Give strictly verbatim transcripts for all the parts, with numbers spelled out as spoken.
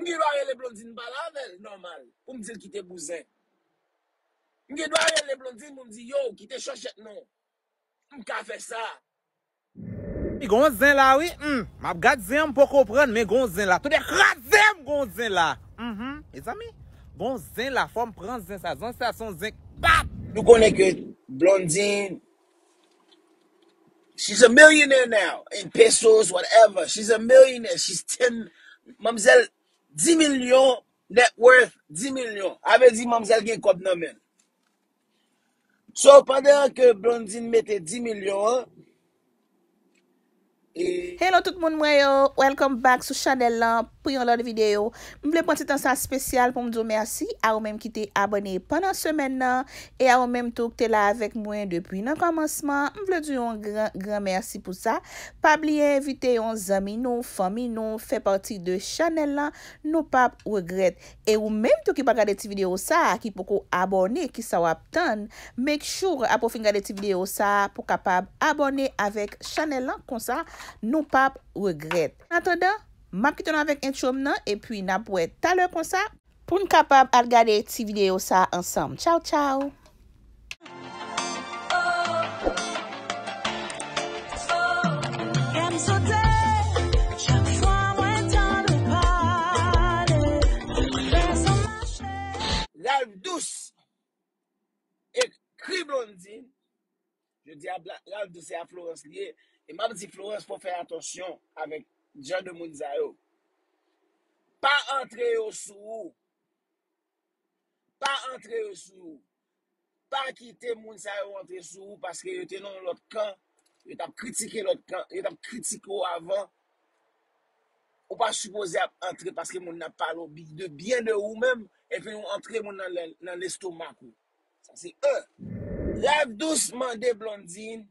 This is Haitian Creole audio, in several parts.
M gen dwa rele Blondine pale avè l nòmal pou m di l kite bouzen. M gen dwa rele Blondine pou m di, yo, kite chòchèt non. M ka fè sa. Gon zen la wi. Hmm. M ap gad zen an, m poko prann, men gon zen la. Tout kraze m, gon zen la. Mhm. Mezanmi, gon zen la, fò m pran zen sa. Zen sa se yon zen k pap. Nou konnen ke Blondine, she's a millionaire now, in pesos, whatever. She's a millionaire. She's ten, manmzèl dis milyon, net worth dis milyon. A vle di manmzèl gen kòb nan men l. So, pandan ke Blondine mete dis milyon an, e Hello tout moun mwen yo, welcome back sou chanèl lan pou yon lòt videyo. M vle pran ti tan sa espesyal pou m di w mèsi a ou menm ki te abòne pandan semèn nan e a ou menm tou ki te la avèk mwen depi nan kòmansman. M vle di w yon gran, gran mèsi pou sa. Pa bliye envite yon zanmi nou, fanmi nou, fè pati de chanèl lan, nou p ap regrèt. E ou menm tou ki pa gade ti videyo sa a, ki poko abòne, kisa w ap tann? Make sure apre w fin gade ti videyo sa a pou w kapab abòne avèk chanèl lan, konsa nou p ap regrèt. An atandan, m ap kite nou avèk entwo m nan, epi n ap wè talè konsa pou n kapab al gade ti videyo sa a ansanm. Tchaw, tchaw! Kè m sote chak fwa mwen tande w pale. Fè san mache. Ralph Douce ekri Blondine. Jodi a, Ralph Douce se a Florence li ye. E m ap di Florence pou fè atansyon avèk jan de moun sa yo. Pa antre yo sou ou. Pa antre yo sou ou. Pa kite moun sa yo antre sou ou paske yo te nan yon lòt kan. Yo t ap kritike lòt kan. Yo t ap kritike w avan. Ou pa sipoze ap antre paske moun nan ap pale w bi- de byen de ou menm, epi ou antre moun nan lè- nan lestomak ou. Sa se en. Ralph Douce mande Blondine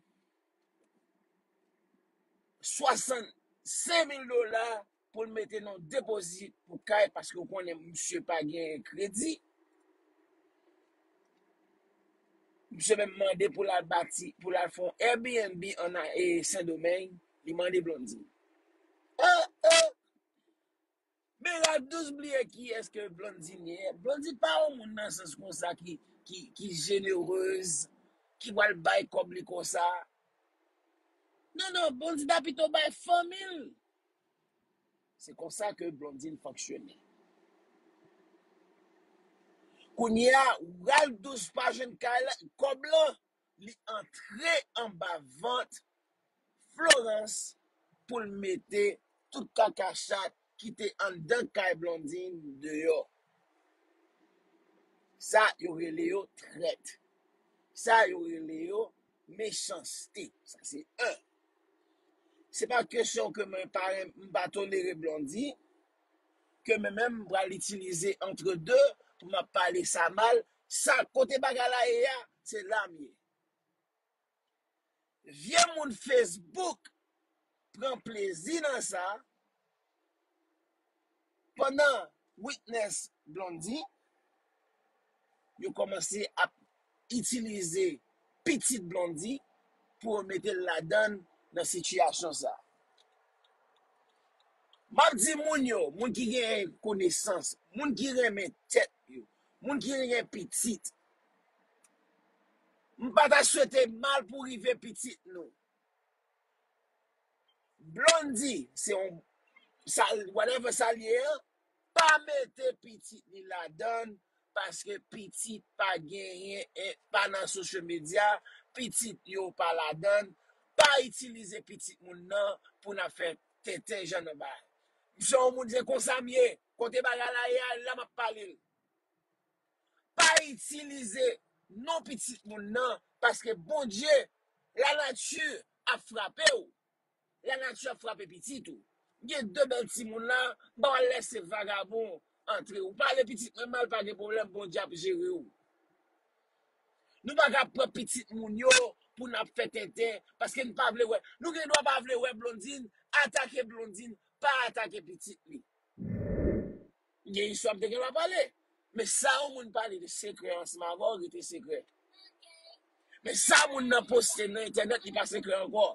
swasannsenk mil dola pou l mete nan depozit pou kay paske ou konnen misye pa gen kredi. Misye menm mande pou l al bati, pou l al fè yon Airbnb an e Sendomeng, li mande Blondine. Ah, ah. Men Ralph Douce bliye kiyès ke Blondine ye. Blondine pa yon moun nan sans konsa ki, ki, ki jenerez, ki pral bay kòb li konsa. Non, non, Blondine ta pito bay fanmi l. Se konsa ke Blondine fonksyone. Kounye a, Ralph Douce pa jwenn kay la, kòb lan, li antre anba vant Florence pou l mete tout kaka chat ki te anndan kay Blondine deyò. Sa yo rele yo trèt. Sa yo rele yo mechanste. Sa se en. Se pa kesyon ke mwen pa renm- m pa tolere Blondie, ke mwen menm m pral itilize entre deux pou m ap pale sa mal. Sa kote bagay la ye a, se la m ye. Vye moun Facebook pran plezi nan sa. Pandan Witness Blondie, yo kòmanse ap itilize pitit Blondie pou yo mete l ladan nan sitiyasyon sa. M ap di moun yo, moun ki gen konesans, moun ki renmen tèt yo, moun ki renmen pitit, m pa ta swete mal pou rive pitit nou. Blondie, se yon, sa, whatever sa l ye an, pa mete pitit li ladan, paske pitit pa genyen, eh, pa nan social media, pitit yo pa ladan, pa itilize pitit moun nan pou n ap fè tenten jan nan bagay. M se yon moun, se konsa m ye, kote bagay la ye a, la m ap pale l. Pa itilize non pitit moun nan, paske Bondye, lanati ap frape w. Lanati ap frape pitit ou. M gen de bèl timoun la, m pa pral lèse vagabon antre. Ou pale pitit mwen mal, pa gen pwoblèm, Bondye ap jere w. Nou pa ka pran pitit moun yo pou n ap fè tenten, paske n pa vle wè. Nou gen dwa pa vle wè Blondine, atake Blondine, pa atake pitit li. Gen istwa m te gen dwa pale. Men sa yon moun pale de sekrè ansanm avè w, rete sekrè. Men sa moun nan poste nan entènèt, li pa sekrè ankò.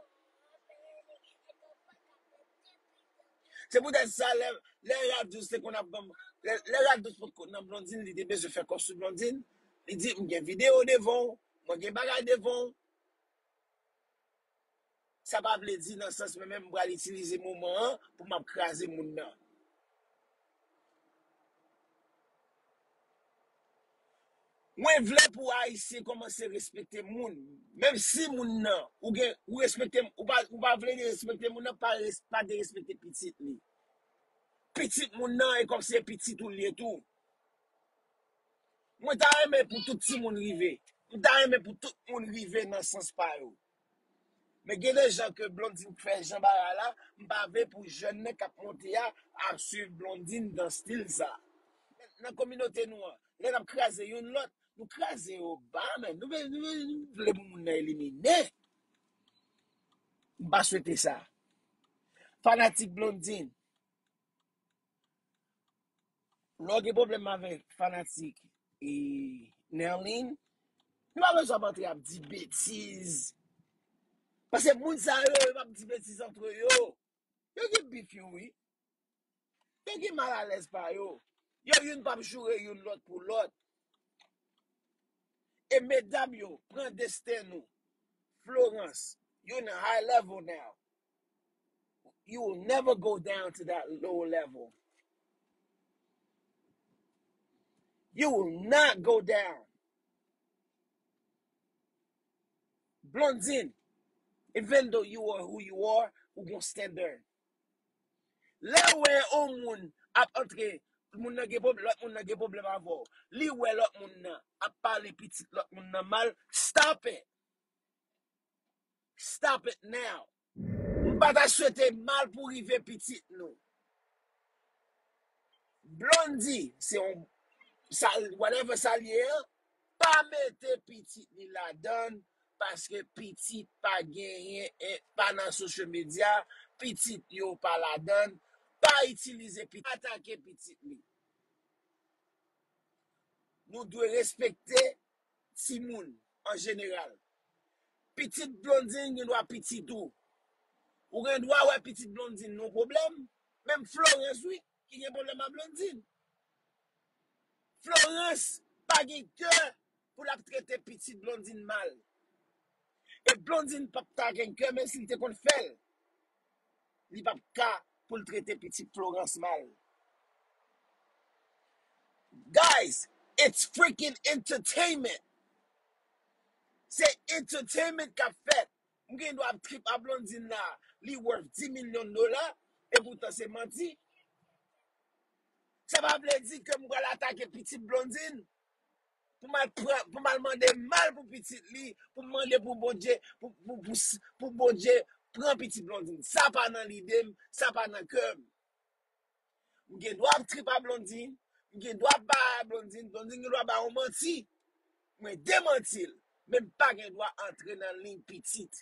Se poutèt sa, lè, Lè Ralph Dous te konn ap ban m, lè, lè Ralph Dous pot konn nan Blondine, li te bezwen fè kòb sou Blondine. Li di, "M gen videyo devan w, mwen gen bagay devan w." Sa pa vle di nan sans mwen menm m pral itilize moman an pou m ap kraze moun nan. Mwen vle pou Ayisyen kòmanse respekte moun. Menm si moun nan, ou gen, ou respekte, ou pa, ou pa vle respekte moun nan, pa, res- pa derespekte pitit li. Pitit moun nan, e kòmsi se pitit ou li ye tou. Mwen ta renmen pou tout timoun rive. Mwen ta renmen pou tout moun rive nan sans pa yo. Men gen de jan ke Blondine fè jan bagay la, m pa vle pou jèn nan k ap monte a ap swiv Blondine dan stil sa. Nan kominote nou an, lè n ap kraze youn lòt, nou kraze yo ba, men nou vle, nou vle, nou vle pou moun nan elimine. M pa swete sa. Fanatik Blondine, lè w gen pwoblèm avèk fanatik e Nerline, nou pa bezwen ap antre ap di betiz. Paske moun sa yo, yo p ap di betiz antre yo. Yo gen bif yo, wi. Yo gen malalèz pa yo. Yo youn p ap joure youn lòt pou lòt. E medam yo, pran desten nou. Florence, you in a high level now. You will never go down to that low level. You will not go down. Blondine, even though you are who you are, ou gon standard. Lè w wè yon moun ap antre, moun nan gen pwob- lòt moun nan gen pwoblèm avè w, li wè lòt moun nan ap pale pitit lòt moun nan mal, stop it. Stop it now. M pa ta swete mal pou rive pitit nou. Blondie, se yon, sa, whatever sa l ye an, pa mete pitit li ladan l, paske pitit pa genyen, eh, pa nan social media, pitit yo pa ladan l, pa itilize pitit, atake pitit li. Nou dwe respekte timoun an jeneral. Pitit Blondine gen dwa pitit ou. Ou gen dwa wè pitit Blondine nan pwoblèm. Menm Florence, wi, ki gen pwoblèm ak Blondine. Florence pa gen kè pou l ap trete pitit Blondine mal. E Blondine p ap ta gen kè, menm si l te konn fè l. Li p ap ka pou l trete pitit Florence mal. Guys, it's freaking entertainment. Se entertainment k ap fèt. M gen dwa ap trip a Blondine la, li worth dis milyon dola, e poutan se manti. Sa pa vle di ke m pral atake pitit Blondine pou m al pran, pou m al mande mal pou pitit li, pou m mande pou Bondye, pou, pou, pou, pou Bondye pran pitit Blondine. Sa pa nan lide m, sa pa nan kè m. M gen dwa ap trip a Blondine, m gen dwa ap bay a Blondine, Blondine gen dwa bay yon manti. Mwen demanti l, men m pa gen dwa antre nan liy pitit.